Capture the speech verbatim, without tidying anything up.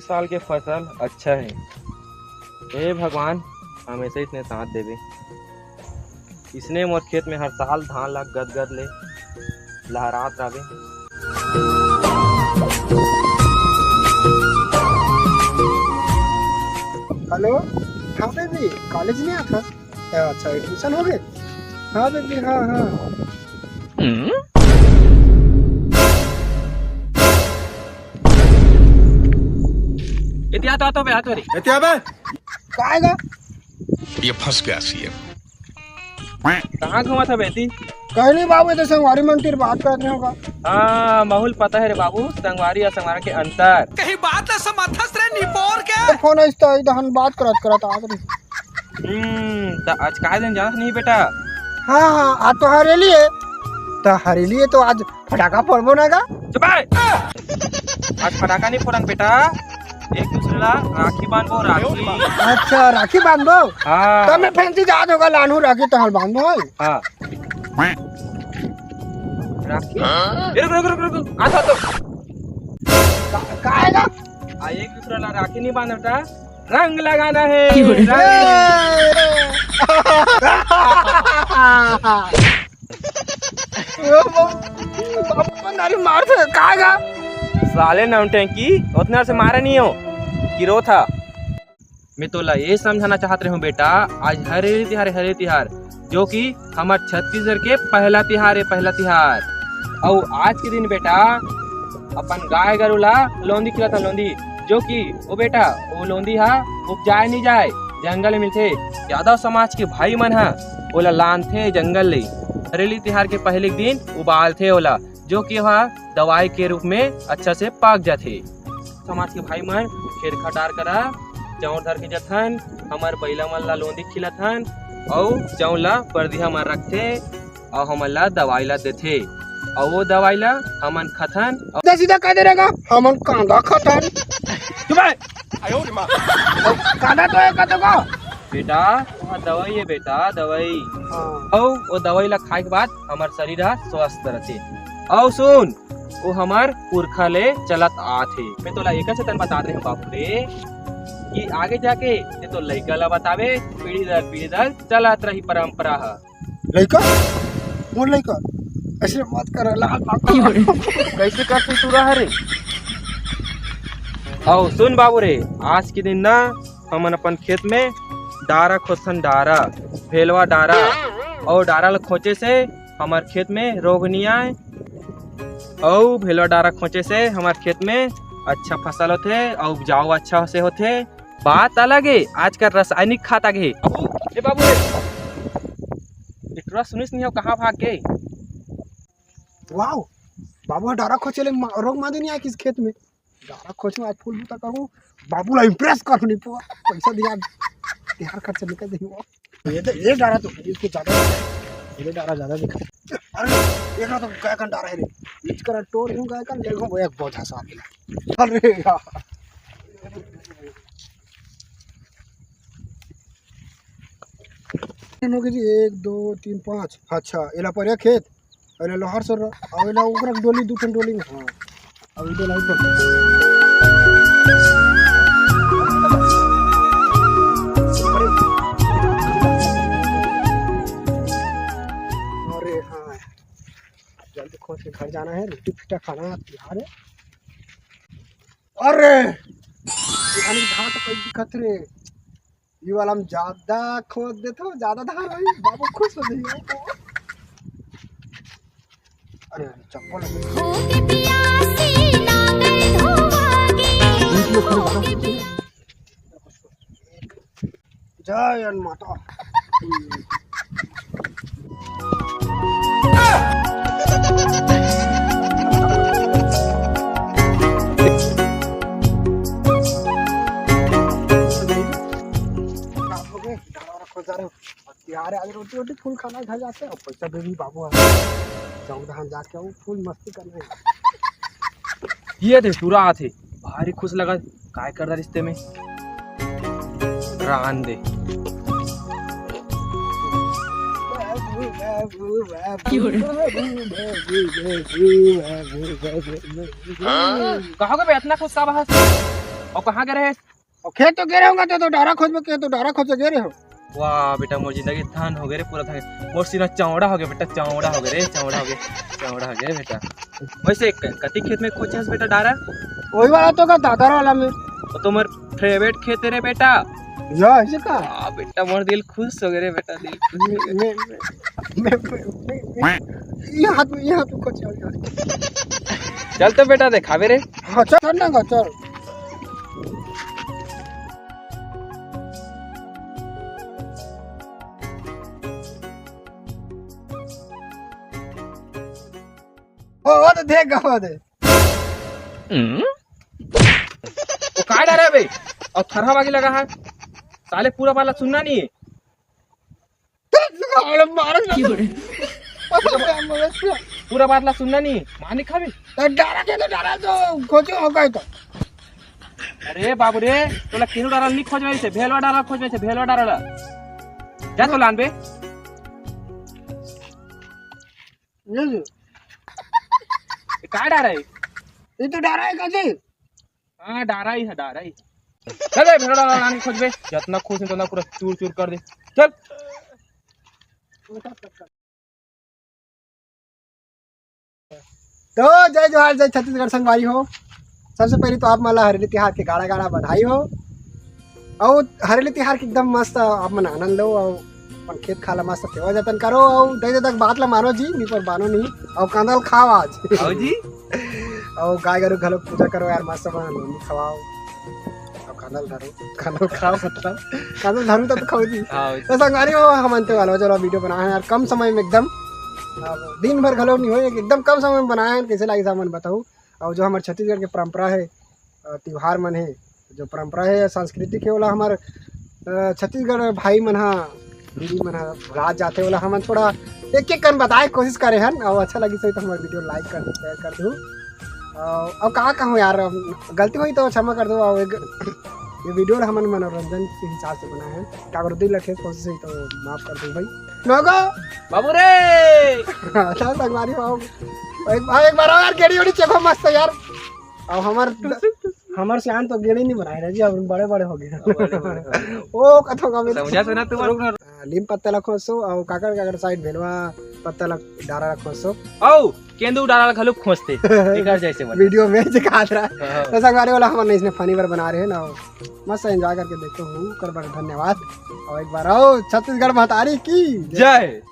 साल के फसल अच्छा हे। हे भगवान, हमेशा इसने साथ देबे। इसने मोर खेत में हर साल धान ला गदगद ले लहरात रहबे। हेलो, हाँ बेबी, कॉलेज नहीं आता? अच्छा, एडमिशन हो गए? हाँ बेबी, हाँ, हाँ। एती आ तो, आ तो बे, आ तो रे। एती आ बे। काय गा? ये फंस गया सीएम। कहाँ घूमत हवे एती? कहीं नहीं बाबू, ये तो संगवारी मन तीर बात करत रहे होगा। हाँ, महूल पता है रे बाबू, संगवारी और संगवारी के अंतर। कहीं बात ला समझथस रे निपोर के? तो फोन आइस तो आई दहन बात करत करत आ गई। हम्म, त आज काय दिन जानत नहीं बेटा? हाँ, हाँ, आज तो हरेली है। तो हरेली है तो आज फटाका फोड़बो ना का? चुप बे। आज फटाका नहीं फोड़न बेटा, एक दूसरे ला राखी बांधबो, राखी। अच्छा, राखी बांधबो? हाँ। तो मैं फैंसी जात होगा लानू राखी तहल बांधबो है। हाँ। राखी? ए, रुक, रुक, रुक, रुक, रुक। आ, आ, तो। का-, काहे का? आ, एक दूसरे ला राखी नहीं बांधता, रंग लगाना है, क्यों रे? रंग। ओ, बाप, बाप, नारी मार थे, का गा? साले नौटंकी, उतना से मारे नहीं हो, गिरो था। मैं तोला ये समझाना चाहत रहे हूँ बेटा, आज हरेली तिहार, हरेली तिहार, जो कि हमर छत्तीसगढ़ के पहला तिहार है, पहला तिहार। अउ आज के दिन बेटा, अपन गाय गरु ला लोंदी खिलाता, लोंदी, जो कि ओ बेटा, ओ लोंदी हा उपजाए नहीं जाए, जंगल में मिलथे। यादव समाज के भाई मन हा ओला लानथे जंगल ले। हरेली तिहार के पहले दिन उबालथे ओला, जो कि वह दवाई के रूप में अच्छा से पाक जाथे। समाज के भाई मन खेत खटार करा चाउर धर के जथन, हमर बइला मन ला लोंदी खिलथन, अउ चाउर ला परदिहा म रखथे, अउ हमन ला दवाई ला देथे, अउ वो दवाई ला हमन खथन। सीधा सीधा कह दे रहेगा, हमन कांदा खथन। चुप रह। कांदा तो है, कहते का? बेटा, वो दवाई है बेटा, दवाई। हाँ। अउ वो दवाई ला खाए के बाद हमर शरीर ह स्वस्थ रहथे। अउ सुन, वो हमर पुरखा ले चलत आत हे। मैं तोला एकर से तन बतात रहे हूँ बाबू रे, कि आगे जाके ये तो लइका ला बतावे, पीढ़ी दर पीढ़ी दर चलत रही परंपरा ह। लइका? कौन लइका? ऐसे मत कर, लाल बाबू। कैसे करथे तू रह रे? अउ सुन बाबू रे, आज के दिन ना हमन अपन खेत में डारा खोसन, डारा, भेलवा डारा, अउ डारा ल खोचे से हमर खेत में रोग नी आए, अउ भेलवा डारा खोचे से हमर खेत में अच्छा फसल होथे, अउ उपजाऊ अच्छा से होथे। बात अलग है, आजकल रासायनिक खाद आ गे। बाबू, ए बाबू रे, ए टुरा सुनिस नहीं हो, कहाँ भाग गे? वाओ, बाबू ह डारा खोचे ले मा-, रोग मांदे नहीं आए किस खेत में। डारा खोचे आज फूल बूता करूँ, बाबू ला इम्प्रेस करूँ नहीं पो, पैसा दिया, तिहार खर्चा निकल दे वो। ये तो, ये डारा तो, इसको ज्यादा, ये डारा ज्यादा दिखा। अरे, एक ना तो गाय का डारा है रे, इसका टोर हूँ गाय का, ले हूँ एक बोझा साथ में। अरे यार। तीन हो गए जी, एक, दो, तीन, पाँच। अच्छा, एला पर एक खेत, अरे लोहार सर, अउ एला ओकरा डोली, दू ठन डोली में, हाँ। अउ इधर लाइट बंद। अरे हाँ, जल्दी खोज के घर जाना है, रोटी फीटा खाना है, तिहार है। अरे, ये धान तो कई दिखत रे। ये वाला हम ज्यादा खोद देथो, ज्यादा धान होई, बाबू खुश हो जाइए। अरे, अरे, चप्पल। होके पियासी ना गए धोवागी, होके पिया- जय अन माता। यार, आज रोटी वोटी फुल खाना घर जाके, अब पैसा दे दी बाबू, आज जाऊँ धान जाके आऊँ, फुल मस्ती करना है। ये दे, टुरा आथे, भारी खुश लगा, काय करदा रिश्ते में? रान दे। कहाँ गए बे, इतना खुश का बहस? अउ कहाँ गे रहे? अउ खेत तो गे रहे होंगे, तो, तो डारा खोजबे के, तो डारा खोजे गे रहे हो। वाह बेटा, मोर जिंदगी धन हो गे रे, पूरा धन। मोर सीना चौड़ा हो गे बेटा, चौड़ा हो गे रे, चौड़ा हो गे, चौड़ा हो गे रे बेटा। वैसे क-, कति खेत में खोजे हस बेटा डारा? वही वाला तो का दादर वाला में। वो तो मोर फेवरेट खेत है रे बेटा। या, ऐसे का? आ, बेटा, मोर दिल खुश हो गे रे बेटा, दिल खुश हो गे। मैं, मैं, मैं, मैं, मैं, मैं, ये हाथ में, ये हाथ में खोजे। चल तो बेटा, देखाबे रे। हाँ, चल, चल ना, चल। ओ, ओ तो देख गा, ओ दे। वो का डारा बे? अउ थरहा बागी लगा है। साले पूरा बात ला सुनना नहीं है। अरे मारो ना। पूरा बात ला सुनना नहीं है। मार नहीं खाबे। तो डारा के तो डारा तो खोजे हो गए तो। अरे बाबू रे, तोला केनू डारा नहीं खोजवे से, भेलवा डारा खोजवे से, भेलवा डारा ला। जा तो लान बे। ये जो। ये का डारा है? ये तो डारा है कजी। हाँ, डारा ही है, डारा ही। चल बे, भेलवा डारा लान खोजबे। जितना खोज उतना पूरा चूर चूर कर दे। चल। तो जय जोहार, जय छत्तीसगढ़ संगवारी हो। सबसे पहले तो आप मन ला हरेली तिहार के गाड़ा गाड़ा बधाई हो। अउ हरेली तिहार के एकदम मस्त आप मन आनंद लो, अउ अपन खेत खार ला मस्त सेवा जतन करो, अउ दई ददा के बात ला मानो जी, नहीं पर बानो नहीं, अउ कांदा ल खाओ आज। आओ जी। अउ गाय गरु घलो पूजा करो यार, मस्त बना लोनी खवाओ। अउ कांदा ल धरो, कांदा ल खाओ, मतलब कांदा ल धरो तब खाओ जी। हाँ। तो संगवारी हो, हमन ते वाला चलो वीडियो बनाए हैं यार, कम समय में एकदम, अब दिन भर घलो नहीं होए, एकदम कम समय में बनाए हैं। कैसे लागिस आप मन बताओ। अउ जो हमर छत्तीसगढ़ के परंपरा है, अ, तिहार मन है, जो परंपरा है, सांस्कृतिक है, ओला हमर, अ, छत्तीसगढ़ भाई मन हा, दीदी मन हा भुला जाते, ओला हमन थोड़ा एक एक कन बताए के कोशिश करे हन। अउ अच्छा लगिस होही तो हमर वीडियो like कर दो, share कर दो। अउ, अउ का कहूँ यार, गलती होही तो क्षमा कर दो। अउ एक, ये वीडियो ला हमन मनोरंजन के हिसाब से बनाए हैं, काकरो दिल ला ठेस पहुँचे होही तो माफ कर दो भाई। नोगो बाबू रे। अच्छा संगवारी बाबू, एक, एक बार और यार, गेड़ी उड़ी चेखो मस्त यार। अब हमर, हमर सियान तो गेड़ी नहीं बनाए रहे जी, अब बड़े बड़े हो गए। बड़े बड़े हो गए। ओ कथो का समझा से ना तू। आ, लीम पत्ता ला खोसो, अउ काकर काकर साइड भेलवा पत्ता ला, डारा ला खोसो। अउ केंदू डारा ला घलो खोसते। एकर जैसे बन। वीडियो में दिखात रहा। हाँ। तो संगवारी वाला हमन इसने फनी बर बना रहे हैं ना, मस्त एंजॉय करके देखो हूँ, कर बर धन्यवाद। अउ एक बार अउ छत्तीसगढ़ महतारी की जय।